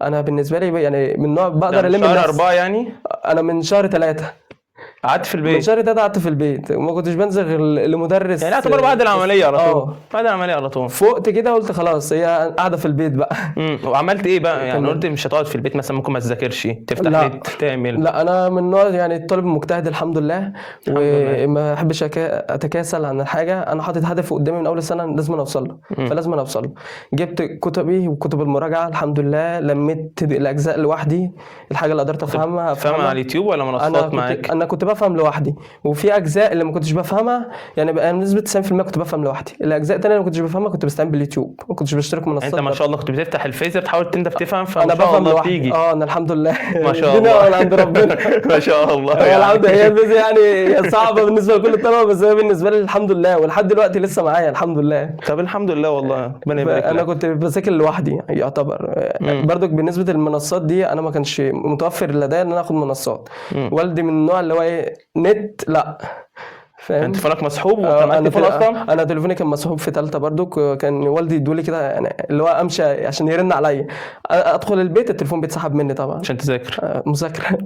انا بالنسبة لي يعني من نوع ده بقدر من الم شهر نفسي. 4 يعني؟ انا من شهر 3. قعدت في من البيت. شهر 3 قعدت في البيت وما كنتش بنزل غير لمدرس. يعني يعتبر بعد العملية على طول. بعد العملية على طول. فقت كده قلت خلاص هي قاعدة في البيت بقى. وعملت ايه بقى يعني؟ تمام. قلت مش هتقعد في البيت مثلا، ممكن ما تذاكرش، تفتح لا. نت، تعمل؟ لا، انا من نوع يعني الطالب المجتهد الحمد لله، الحمد لله. وما احبش اتكاسل عن الحاجة. انا حاطط هدف قدامي من اول السنة لازم أنا اوصل له، فلازم أنا اوصل له. جبت كتبي وكتب المراجعة الحمد لله، لميت الاجزاء لوحدي، الحاجة اللي قدرت افهمها فاهمها افهمها. على اليوتيوب ولا منصات معاك؟ انا كنت بفهم لوحدي، وفي اجزاء اللي ما كنتش بفهمها يعني بقى بنسبة 90% كنت بفهم لوحدي. الاجزاء الثانية اللي ما كنتش بفهمها كنت بستعين باليوتيوب، ما كنتش بشترك منصات. انت ما شاء الله كنت بتفتح الفيزياء بتحاول انت بتفهم، فما انا شاء بفهم الله لوحدي. بتيجي. انا الحمد لله. ما شاء دينا الله. من عند ربنا. ما شاء الله. هي الحمد لله، هي الفيزياء يعني هي صعبة بالنسبة لكل الطلبة، بس هي بالنسبة لي الحمد لله، ولحد دلوقتي لسه معايا الحمد لله. طب الحمد لله والله، ربنا يبارك انا لك. كنت بذاكر لوحدي يعتبر. برضك بالنسبة للمنصات دي انا ما كانش متوفر لدي ان انا اخد منصات. والدي من النوع اللي هو ايه، نت لا، فاهم؟ انت تليفونك مسحوب وكان معاك انا تليفون اصلا؟ انا تليفوني كان مسحوب في ثالثة برضو، كان والدي يدولي كده يعني اللي هو امشي عشان يرن عليا، ادخل البيت التليفون بيتسحب مني طبعا عشان تذاكر. مذاكرة.